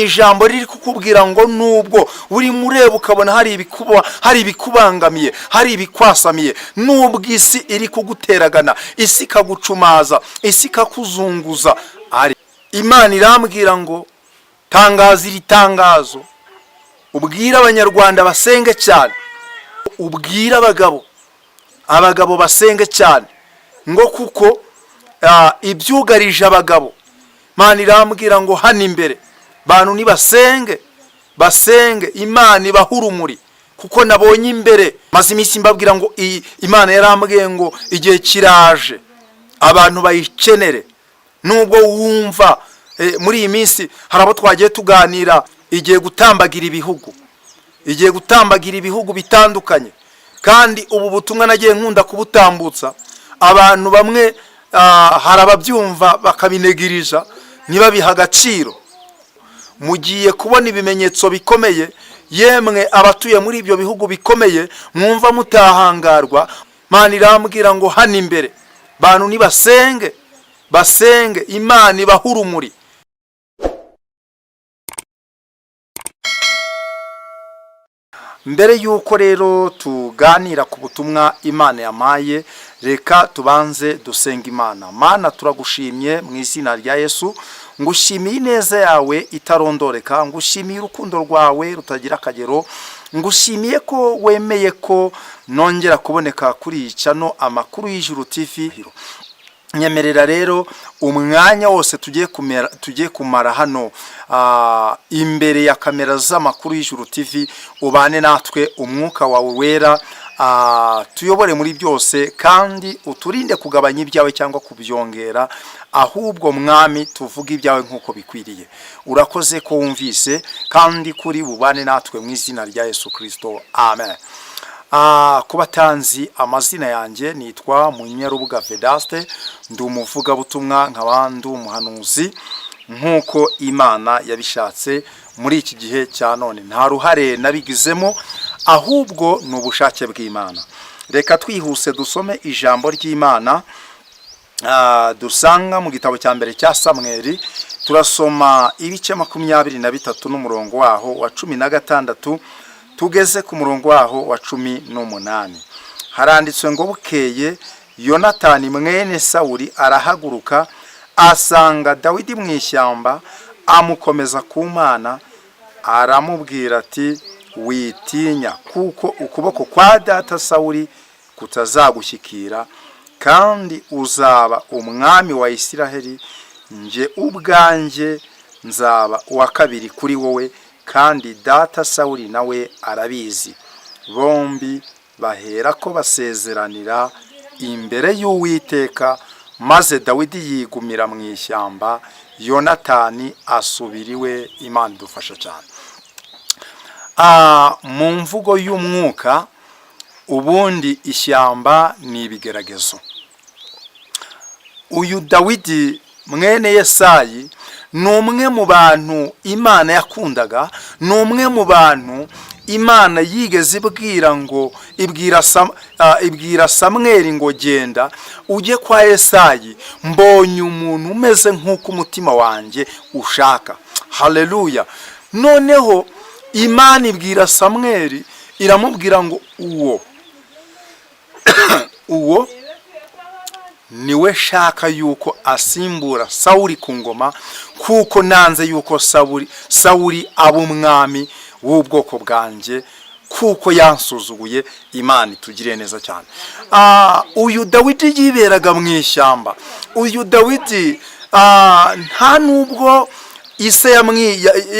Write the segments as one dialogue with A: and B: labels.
A: Ijambo riri kukubwira ngo nubwo urimo ureba ukabona hari ibikubangamiye, hari ibikwasamiye, nubwo isi iri kuguteragana, isi ikagucumaza, isi ikakuzunguza, ari Imana irambwira ngo tangaza iri tangazo, ubwire Abanyarwanda basenge cyane, ubwire abagabo basenge cyane, ngo kuko ibyugarije abagabo, Imana irambwira ngo hano imbere bantu nibasenge, basenge Imana ibahe urumuri, kuko nabonye imbere. Maze iminsi mbabwira ngo iyi Imana yarambwiye ngo igihe kiraje abantu bayikenere. Nubwo wumva muri iyi minsi hari abo twagiye tuganira, igiye gutambagira ibihugu, igiye gutambagira ibihugu bitandukanye. Kandi ubu butumwa nagiye nkunda kubutambutsa, abantu bamwe hari ababyumva bakabinegirija, ntibabihe agaciro. Mugiye kubona ibimenyetso bikomeye, yemwe abatuye muri ibyo bihugu bikomeye mwumva mutahangarwa. Imana irambwira ngo hano imbere bantu nibasenge, basenge Imana ibahe urumuri. Mbere y'uko rero tuganira ku butumwa Imana yamaye, reka tubanze dusenga Imana. Mana, turagushimye mu izina rya Yesu. Ngushimiye ineza yawe itarondoreka, ngushimiye urukundo rwawe rutagira akagero, ngushimiye ko wemeye ko nongera kuboneka kuri iyi channel Amakuru y'Ijuru TV. Nyemerera rero umwanya wose tugiye kumara hano imbere ya kamera z'Amakuru y'Ijuru TV, ubane natwe, umwuka wawe wera tuyobore muri byose, kandi uturinde kugabanya ibyawe cyangwa kubyongera, ahubwo Mwami tuvuge ibyawe nk'uko bikwiriye. Urakoze ko wumvise kandi kuri bubane natwe mu izina rya Yesu Kirisito, amen. Ku batanzi amazina yanjye, nitwa Munyarubuga Vedaste, ndi umuvugabutumwa, nkaba ndi umuhanuzi nk'uko Imana yabishatse muri iki gihe cya none. Nta ruhare nabigizemo, ahubwo ni ubushake bw'Imana. Reka twihuse dusome ijambo ry'Imana dusanga mu gitabo cya mbere cya Samweli. Turasoma ibice 23 n'umurongo waho wa 16, tugeze ku murongo waho wa 18. Haranditswe ngo: "Bukeye Yonatani mwene Sawuli arahaguruka, asanga Dawidi mu ishyamba, amukomeza ku Mana, aramubwira ati: 'Witinya, kuko ukuboko kwa data Sawuli kutazagushyikira, kandi uzaba umwami wa Isiraheli. Njye ubwanjye nzaba uwa kabiri kuri wowe, kandi data Sawuli nawe arabizi.' Bombi bahera ko basezeranira imbere y'Uwiteka. Maze Dawidi yigumira mu ishyamba, Yonatani asubira iwe." Imana idufasha cyane. Mu mvugo y'umwuka, ubundi ishyamba ni ibigeragezo. Uyu Dawidi mwene Yesayi ni umwe mu bantu Imana yakundaga, ni umwe mu bantu Imana yigeze ibwira ngo ibwira Samweli ngo: "Genda ujye kwa Yesayi, mbonye umuntu umeze nk'uko umutima wanjye ushaka." Haleluya! Noneho Imana ibwira Samweli, iramubwira ngo uwo niwe shaka yuko asimbura Sawuli ku ngoma, kuko nanze yuko Sawuli aba umwami w'ubwoko bwanjye, kuko yansuzuguye. Imana itugiriye neza cyane. Uyu Dawidi yiberaga mu ishyamba. Uyu Dawidi nta nubwo ise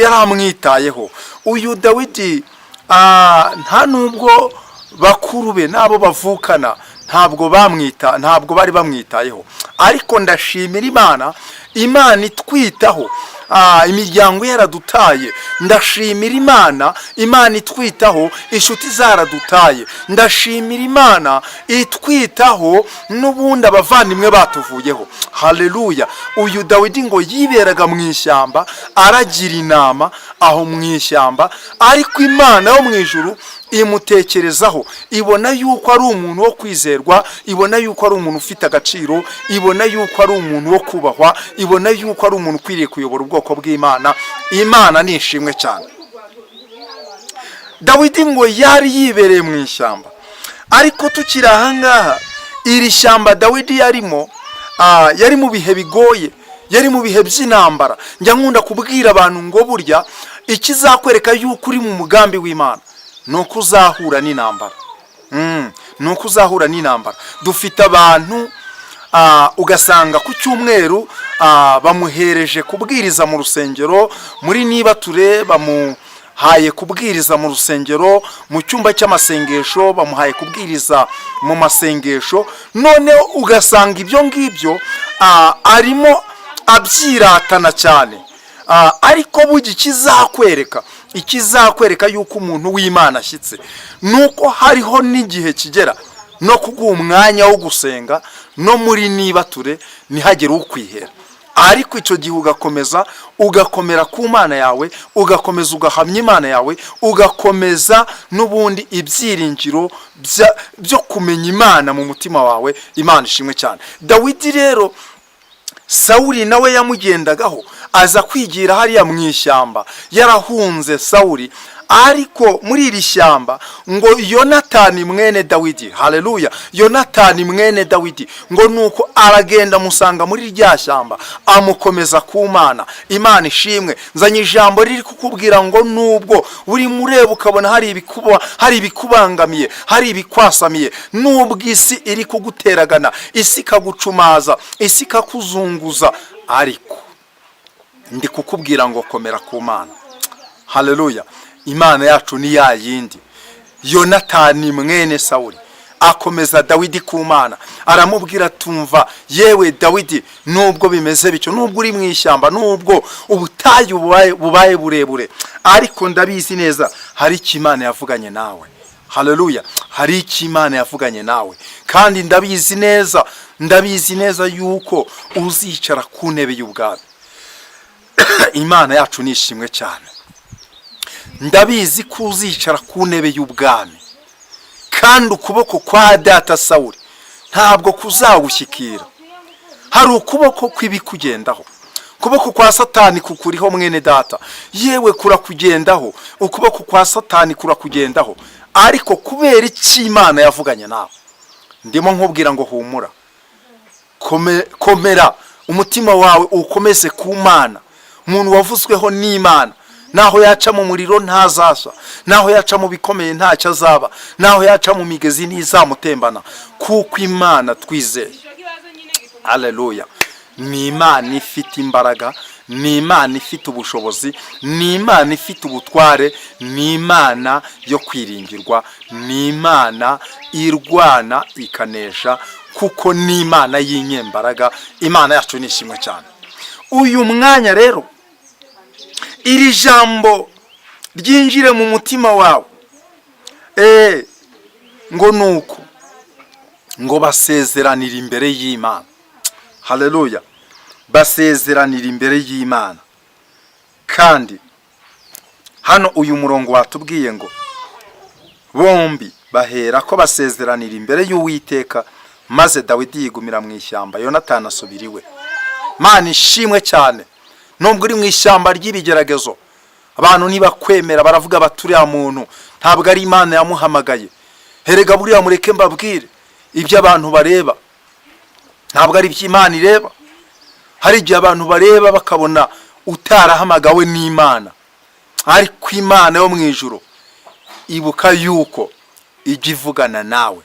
A: yaramwitayeho. Uyu Dawidi nta nubwo bakuru be n'abo bavukana ntabwo bari bamwitayeho. Ariko ndashimira Imana, Imana itwitaho. Imiryango yaradutaye, ndashimira Imana, Imana itwitaho. Inshuti zaradutaye, ndashimira Imana itwitaho n'ubundi abavandimwe batuvuyeho. Haleluya! Uyu Dawidi ngo yiberaga mu ishyamba, aragira inama aho mu ishyamba, ariko Imana yo mu ijuru imutekerezaho, ibona yuko ari umuntu wo kwizerwa, ibona yuko ari umuntu ufite agaciro, ibona yuko ari umuntu wo kubahwa, ibona yuko ari umuntu ukwiriye kuyobora ubwoko. Bwoko bw'Imana, Imana ni ishimwe cyane. Dawidi ngo yari yibereye mu ishyamba. Ariko tukiri ahangaha, iri shyamba Dawidi yarimo, yari mu bihe bigoye, yari mu bihe by'intambara. Njya nkunda kubwira abantu ngo burya ikizakwereka yuko uri mu mugambi w'Imana ni uko uzahura n'intambara. Ni uko uzahura n'intambara. Dufite abantu, ugasanga ku cyumweru bamuhereje kubwiriza mu rusengero, muri niba ture bamuhaye kubwiriza mu rusengero, mu cyumba cy'amasengesho, bamuhaye kubwiriza mu masengesho. Noneho ugasanga ibyo ngibyo arimo abyiratana cyane. Ariko burya ikizakwereka yuko umuntu w'Imana ashyitse ni uko hariho n'igihe kigera no kuguha umwanya wo gusenga, no muri niba ture ntihagire ukwihera. Ariko icyo gihe ugakomeza ugakomera ku Mana yawe, ugakomeza ugahamya Imana yawe, ugakomeza n'ubundi ibyiringiro byo kumenya Imana mu mutima wawe. Imana ishimwe cyane. Dawidi rero, Sawuli nawe yamugendagaho, aza kwigira hariya mu ishyamba, yarahunze Sawuli. Ariko muri iri shyamba ngo Yonatani mwene Dawidi, haleluya, Yonatani mwene Dawidi ngo nuko aragenda amusanga muri rya shyamba, amukomeza ku Mana. Imana ishimwe. Nzanye ijambo riri kukubwira ngo nubwo urimo ureba ukabona hari ibikubangamiye, hari ibikwasamiye, nubwo isi iri kuguteragana, isi ikagucumaza, isi ikakuzunguza, ariko ndi kukubwira ngo komera ku Mana. Haleluya. Imana yacu ni ya yindi. Yonatani mwene Sawuli akomeza Dawidi ku Mana, aramubwira: "Tumva yewe Dawidi, nubwo bimeze bityo, nubwo uri mu ishyamba, nubwo ubutayu bubaye burebure, ariko ndabizi neza hari icyo Imana yavuganye nawe." Haleluya. Hari icyo Imana yavuganye nawe, kandi ndabizi neza, ndabizi neza yuko uzicara ku ntebe y'ubwami. Imana yacu ni ishimwe cyane. Ndabizi ko uzicara ku ntebe y'ubwami, kandi ukuboko kwa data Sawuli ntabwo kuzagushyikira. Hari ukuboko kw'ibikugendaho, ukuboko kwa Satani kukuriho, mwene data, yewe kurakugendaho, ukuboko kwa Satani kurakugendaho. Ariko kubera icyo Imana yavuganye nawe, ndimo nkubwira ngo humura, komera, umutima wawe ukomeze ku Mana. Umuntu wavuzweho n'Imana, naho yaca mu muriro ntazashya, naho yaca mu bikomeye ntacyo azaba, naho yaca mu migezi ntizamutembana, kuko Imana twizeye, aleluya, ni Imana ifite imbaraga, ni Imana ifite ubushobozi, ni Imana ifite ubutware, ni Imana yo kwiringirwa, ni Imana irwana ikanesha, kuko ni Imana y'inyembaraga. Imana yacu ni ishimwe cyane. Uyu mwanya rero, iri jambo ryinjire mu mutima wawe. Ngo nuko ngo basezeranira imbere y'Imana. Haleluya. Basezeranira imbere y'Imana. Kandi hano uyu murongo watubwiye ngo bombi bahera ko basezeranira imbere y'Uwiteka, maze Dawidi yigumira mu ishyamba, Yonatani asubira iwe. Mana ishimwe cyane. Nubwo uri mu ishyamba ry'ibigeragezo, abantu ntibakwemera, baravuga bati: "Uriya muntu ntabwo ari Imana yamuhamagaye." Herega buriya mureke mbabwire, ibyo abantu bareba ntabwo ari ibyo Imana ireba. Hari igihe abantu bareba bakabona utarahamagawe n'Imana, ariko Imana yo mu ijuru, ibuka yuko ijya ivugana nawe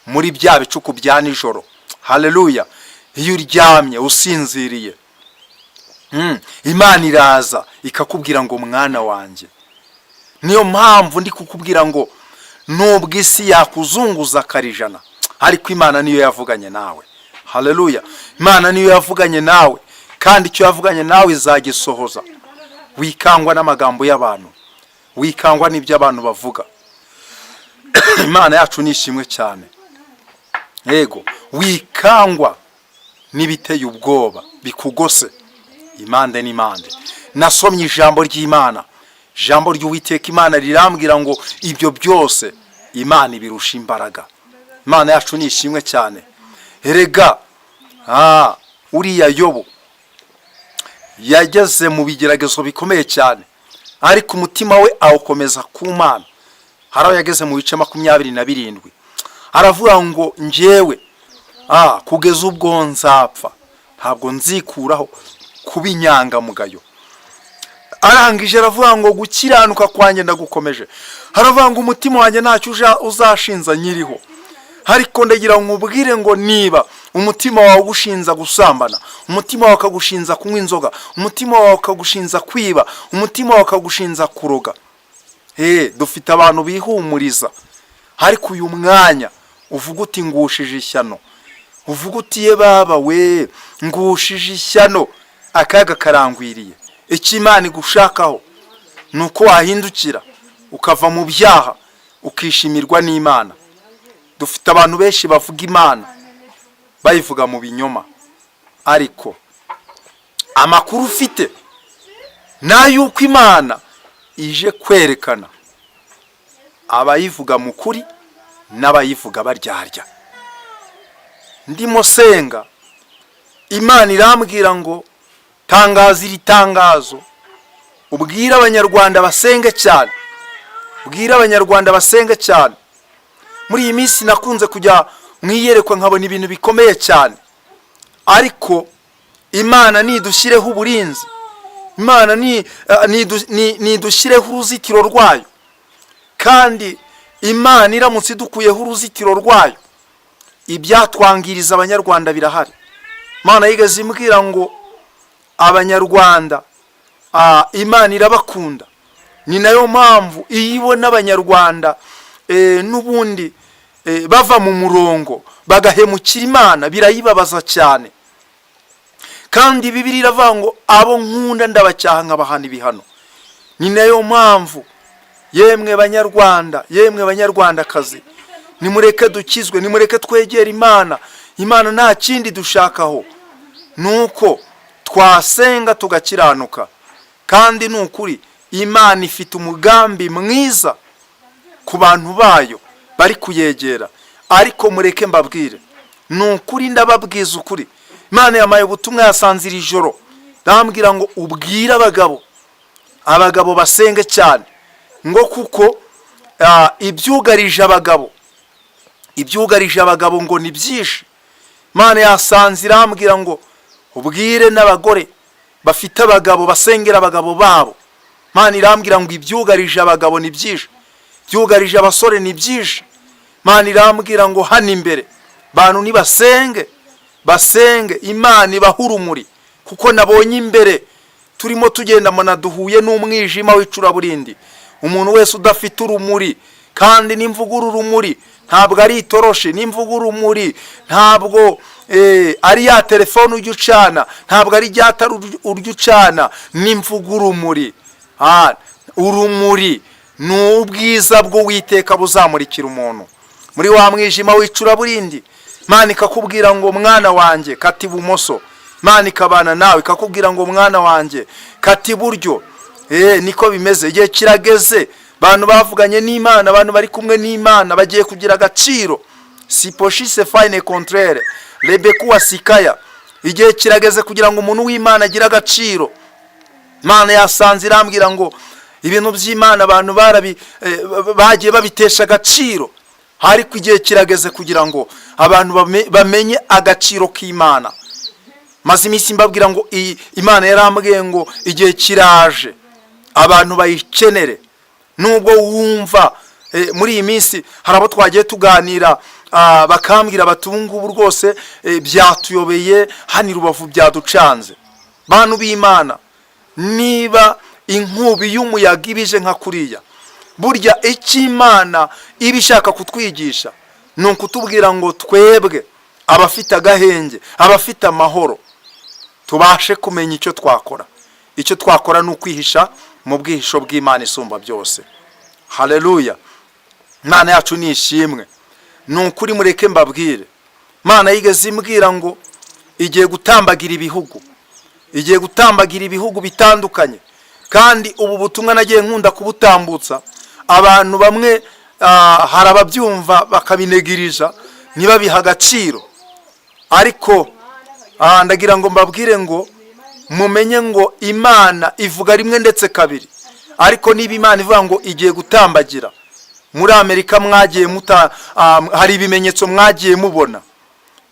A: muri bya bicuku bya nijoro. Haleluya. Iyo uryamye usinziriye, Imana iraza ikakubwira ngo: "Mwana wanjye." Niyo mpamvu ndi kukubwira ngo nubwo isi yakuzunguza akarijana, ariko Imana niyo yavuganye nawe. Haleluya. Imana niyo yavuganye nawe, kandi icyo yavuganye nawe izagisohoza. Wikangwa n'amagambo y'abantu, wikangwa n'ibyo abantu bavuga. Imana yacu ni ishimwe cyane. Yego, wikangwa n'ibiteye ubwoba bikugose impande n'impande. Nasomye ijambo ry'Imana, ijambo ry'Uwiteka Imana rirambwira ngo ibyo byose Imana ibirusha imbaraga. Imana yacu ni ishimwe cyane. Erega uriya Yobu Yageze mu bigeragezo bikomeye cyane, ariko umutima we awukomeza ku Mana. Hari aho yageze mu bice 27, aravuga ngo: "Njyewe kugeza ubwo nzapfa ntabwo nzikuraho kuba inyangamugayo." Arangije aravuga ngo: "Gukiranuka kwanjye ndagukomeje." Aravuga ngo: "Umutima wanjye ntacyo uzashinza nyiriho." Ariko ndagira ngo nkubwire ngo niba umutima wawe ugushinza gusambana, umutima wawe ukagushinza kunywa inzoga, umutima wawe ukagushinza kwiba, umutima wawe ukagushinza kuroga, dufite abantu bihumuriza. Ariko uyu mwanya uvuga uti: "Ngushije ishyano." Uvuga uti: "Ye baba we, ngushije ishyano, akaga karangwiriye." Icyo Imana igushakaho ni uko wahindukira ukava mu byaha, ukishimirwa n'Imana. Dufite abantu benshi bavuga Imana, bayivuga mu binyoma, ariko amakuru ufite ni ay'uko Imana ije kwerekana abayivuga mu kuri n'abayivuga baryarya. Ndimo senga, Imana irambwira ngo: "Tangaza iri tangazo, ubwire Abanyarwanda basenge cyane, ubwire Abanyarwanda basenge cyane." Muri iyi minsi nakunze kujya mu iyerekwa, nkabona ibintu bikomeye cyane. Ariko Imana nidushyireho uburinzi, Imana nidushyireho uruzitiro rwayo. Kandi Imana iramutse idukuyeho uruzitiro rwayo, ibyatwangiriza Abanyarwanda birahari. Imana yigeze imbwira ngo Abanyarwanda, Imana irabakunda. Ni nayo mpamvu iyo ibona Abanyarwanda n'ubundi bava mu murongo bagahemukira Imana, birayibabaza cyane. Kandi Bibiliya iravuga ngo: "Abo nkunda ndabacyaha, nkabahana ibihano." Ni nayo mpamvu, yemwe Banyarwanda, yemwe Banyarwandakazi, nimureke dukizwe, nimureke twegere Imana. Imana nta kindi dushakaho, ni uko twasenga tugakiranuka. Kandi ni ukuri, Imana ifite umugambi mwiza ku bantu bayo bari kuyegera. Ariko mureke mbabwire, ni ukuri, ndababwiza ukuri, Imana yamaye ubutumwa yasanze iri joro, ndambwira ngo: "Ubwire abagabo, abagabo basenge cyane," ngo kuko ibyugarije abagabo, ibyugarije abagabo ngo ni byinshi. Imana yasanze irambwira ngo: "Ubwire n'abagore bafite abagabo basengera abagabo babo." Imana irambwira ngo ibyugarije abagabo ni byinshi, byugarije abasore ni byinshi. Imana irambwira ngo hano imbere bantu nibasenge, basenge, Imana ibahe urumuri, kuko nabonye imbere turimo tugenda mbona duhuye n'umwijima w'icuraburindi. Umuntu wese udafite urumuri, kandi nimvuga urumuri ntabwo ari itoroshi, nimvuga urumuri ntabwo ari ya telefone ujya ucana, ntabwo ari rya tara urya ucana. Nimvuga urumuri, urumuri ni ubwiza bw'Uwiteka buzamurikira umuntu muri wa mwijima w'icuraburindi. Imana ikakubwira ngo: "Mwana wanjye, kata ibumoso." Imana ikabana nawe, ikakubwira ngo: "Mwana wanjye, kata iburyo." Niko bimeze. Igihe kirageze, abantu bavuganye n'Imana, abantu bari kumwe n'Imana bagiye kugira agaciro. Siposhise fayine kontrere rebekuwa sikaya. Igihe kirageze kugira ngo umuntu w'Imana agire agaciro. Imana yasanze irambwira ngo ibintu by'Imana abantu bagiye babitesha agaciro, ariko igihe kirageze kugira ngo abantu bamenye agaciro k'Imana. Maze iminsi mbabwira ngo iyi Imana yarambwiye ngo igihe kiraje abantu bayikenere. Nubwo wumva muri iyi minsi hari abo twagiye tuganira, bakambwira bati: "Ubu ngubu rwose byatuyobeye hano i Rubavu, byaducanze." Bantu b'Imana, niba inkubi y'umuyaga ibije nka kuriya, burya icyo Imana iba ishaka kutwigisha ni ukutubwira ngo twebwe abafite agahenge, abafite amahoro, tubashe kumenya icyo twakora. Icyo twakora ni ukwihisha mu bwihisho bw'Imana isumba byose. Haleluya! Imana yacu ni ishimwe. Ni ukuri, mureke mbabwire, Imana yigeze imbwira ngo igiye gutambagira ibihugu, igiye gutambagira ibihugu bitandukanye. Kandi ubu butumwa nagiye nkunda kubutambutsa, abantu bamwe hari ababyumva bakabinegirija, ntibabihe agaciro. Ariko ndagira ngo mbabwire ngo Mumenye ngo Imana ivuga rimwe ndetse kabiri, ariko niba Imana ivuga ngo igiye gutambagira muri Amerika, mwagiye muta hari ibimenyetso mwagiye mubona.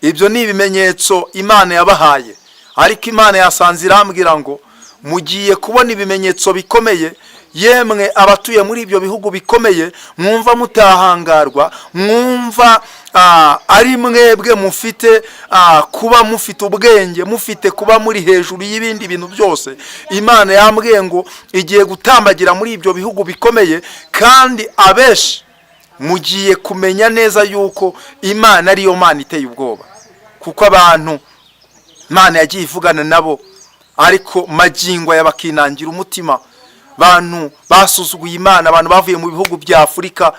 A: Ibyo ni ibimenyetso Imana yabahaye, ariko Imana yasanze irambwira ngo mugiye kubona ibimenyetso bikomeye. Yemwe abatuye muri ibyo bihugu bikomeye, mwumva mutahangarwa, mwumva ari mwebwe mufite kuba mufite ubwenge, mufite kuba muri hejuru y'ibindi bintu byose, Imana yambwiye ngo igiye gutambagira muri ibyo bihugu bikomeye, kandi abenshi mugiye kumenya neza yuko Imana ariyo Mana iteye ubwoba, kuko abantu Imana yagiye ivugana nabo, ariko magingo aya bakinangira umutima. Abantu basuzuguye Imana, abantu bavuye mu bihugu bya Afurika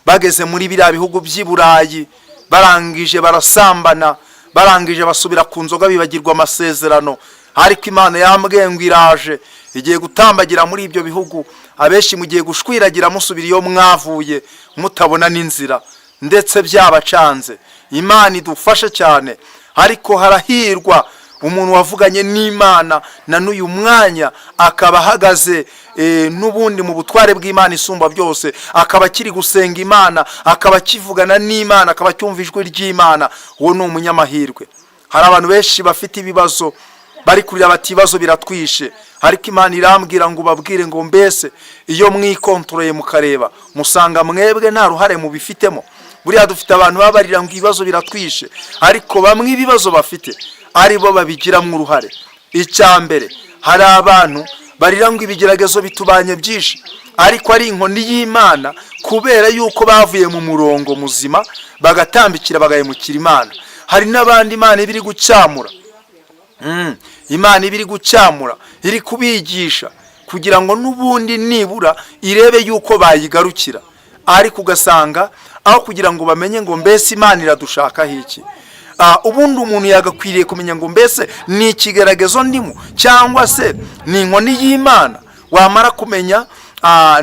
A: bageze muri biriya bihugu by'i Burayi, barangije barasambana, barangije basubira ku nzoga, bibagirwa amasezerano. Ariko Imana yambwiye ngo iraje, igiye gutambagira muri ibyo bihugu. Abenshi mugiye gushwiragira musubira iyo mwavuye, mutabona n'inzira, ndetse byabacanze. Imana idufashe cyane. Ariko harahirwa umuntu wavuganye n'Imana na n'uyu mwanya akaba ahagaze n'ubundi mu butware bw'Imana isumba byose, akaba akiri gusenga Imana, akaba akivugana n'Imana, akaba acyumva ijwi ry'Imana. Uwo ni umunyamahirwe. Hari abantu benshi bafite ibibazo, bari kurira bati: "Ibibazo biratwishe." Ariko Imana irambwira ngo ubabwire ngo: mbese iyo mwikontoreye mukareba, musanga mwebwe nta ruhare mubifitemo? Buriya dufite abantu baba barira ngo ibibazo biratwishe, ariko bamwe ibibazo bafite ari bo babigiramo uruhare. Icya mbere, hari abantu barira ngo ibigeragezo bitubanye byinshi, ariko ari inkoni y'Imana, kubera yuko bavuye mu murongo muzima, bagatambikira, bagahemukira Imana. Hari n'abandi Imana iba iri gucyamura. Imana iba iri gucyamura, iri kubigisha kugira ngo n'ubundi nibura irebe yuko bayigarukira, ariko ugasanga aho kugira ngo bamenye ngo: mbese Imana iradushakaho iki? Ubundi umuntu yagakwiriye kumenya ngo: mbese ni ikigeragezo ndimo cyangwa se ni inkoni y'Imana? Wamara kumenya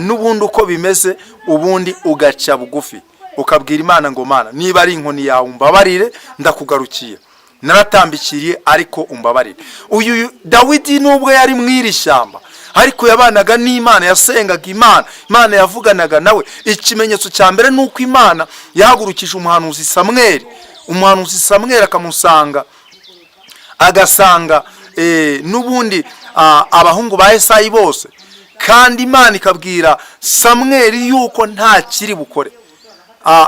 A: n'ubundi uko bimeze, ubundi ugaca bugufi, ukabwira Imana ngo: "Mana, niba ari inkoni yawe, umbabarire, ndakugarukiye, naratambikiriye, ariko umbabarire." Uyu Dawidi, nubwo yari mu iri shyamba, ariko yabanaga n'Imana, yasengaga Imana, Imana yavuganaga nawe. Ikimenyetso cya mbere ni uko Imana yahagurukije umuhanuzi Samweri. Umuhanuzi Samweri akamusanga, agasanga n'ubundi abahungu ba Esayi bose, kandi Imana ikabwira Samweri yuko nta kiri bukore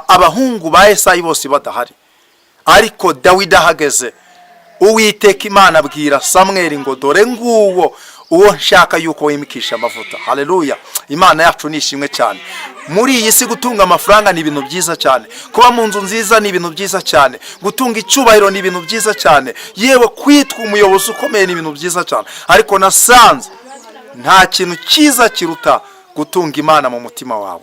A: abahungu ba Esayi bose badahari. Ariko Dawidi ahageze, Uwiteka Imana abwira Samweri ngo: "Dore nguwo uwo nshaka yuko wimikisha amavuta." Haleluya! Imana yacu ni ishimwe cyane. Muri iyi si, gutunga amafaranga ni ibintu byiza cyane, kuba mu nzu nziza ni ibintu byiza cyane, gutunga icyubahiro ni ibintu byiza cyane, yewe kwitwa umuyobozi ukomeye ni ibintu byiza cyane, ariko nasanze nta kintu cyiza kiruta gutunga Imana mu mutima wawe.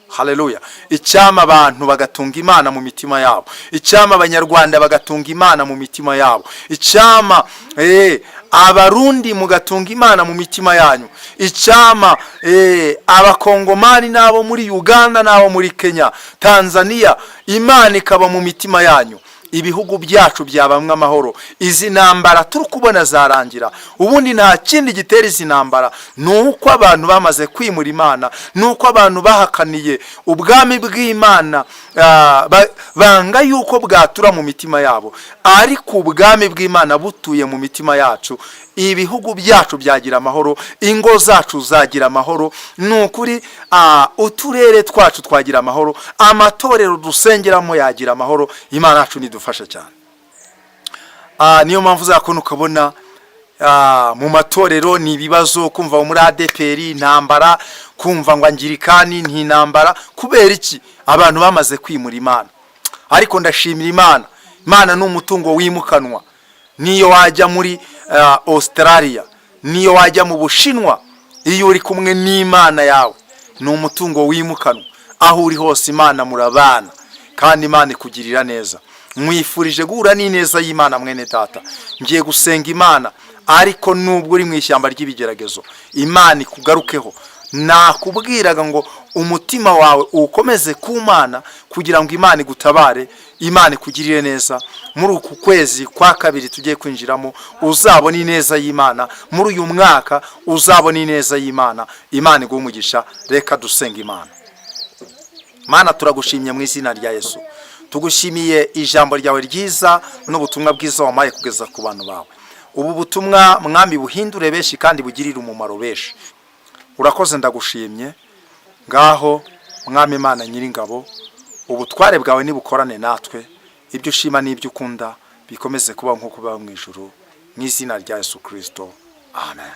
A: Haleluya! Icyama abantu bagatunga Imana mu mitima yabo, icyama Abanyarwanda bagatunga Imana mu mitima yabo, icyama Abarundi mugatunga Imana mu mitima yanyu, icyama Abakongomani n'abo muri Uganda n'abo muri Kenya, Tanzania, Imana ikaba mu mitima yanyu, ibihugu byacu byabamwe amahoro. Izi ntambara turi kubona zarangira. Ubundi nta kindi gitera izi ntambara, ni uko abantu bamaze kwimura Imana, ni uko abantu bahakaniye ubwami bw'Imana, banga yuko bwatura mu mitima yabo. Ariko ubwami bw'Imana butuye mu mitima yacu, ibihugu byacu byagira amahoro, ingo zacu zagira amahoro, ni ukuri, uturere twacu twagira amahoro, amatorero dusengeramo yagira amahoro. Imana yacu nidufasha cyane. Niyo mpamvu uzakubona, ukabona mu matorero ni ibibazo, kumva muri ADEPR intambara, kumva ngo Angirikani ni intambara. Kubera iki? Abantu bamaze kwimura Imana. Ariko ndashimira Imana. Imana ni umutungo wimukanwa. Niyo wajya muri Australia, niyo wajya mu Bushinwa, iyo uri kumwe n'Imana yawe, ni umutungo wimukanwa. Aho uri hose Imana murabana, kandi Imana ikugirira neza. Mwifurije guhura n'ineza y'Imana, mwene data. Ngiye gusenga Imana, ariko nubwo uri mu ishyamba ry'ibigeragezo, Imana ikugarukeho. Nakubwiraga ngo Umutima wawe uwukomeze ku Mana kugira ngo Imana igutabare, Imana ikugirire neza. Muri uku kwezi kwa kabiri tugiye kwinjiramo uzabona ineza y'Imana, muri uyu mwaka uzabona ineza y'Imana. Imana iguhe umugisha. Reka dusenga Imana. Mana, turagushimye mu izina rya Yesu. Tugushimiye ijambo ryawe ryiza n'ubutumwa bwiza wampaye kugeza ku bantu bawe. Ubu butumwa, Mwami, buhindure benshi kandi bugirire umumaro benshi. Urakoze, ndagushimye. Ngaho, Mwami Imana Nyiringabo, ubutware bwawe nibukorane natwe, ibyo ushima n'ibyo ukunda bikomeze kuba nk'uko biba mu ijuru, mu izina rya Yesu Kirisito, amen.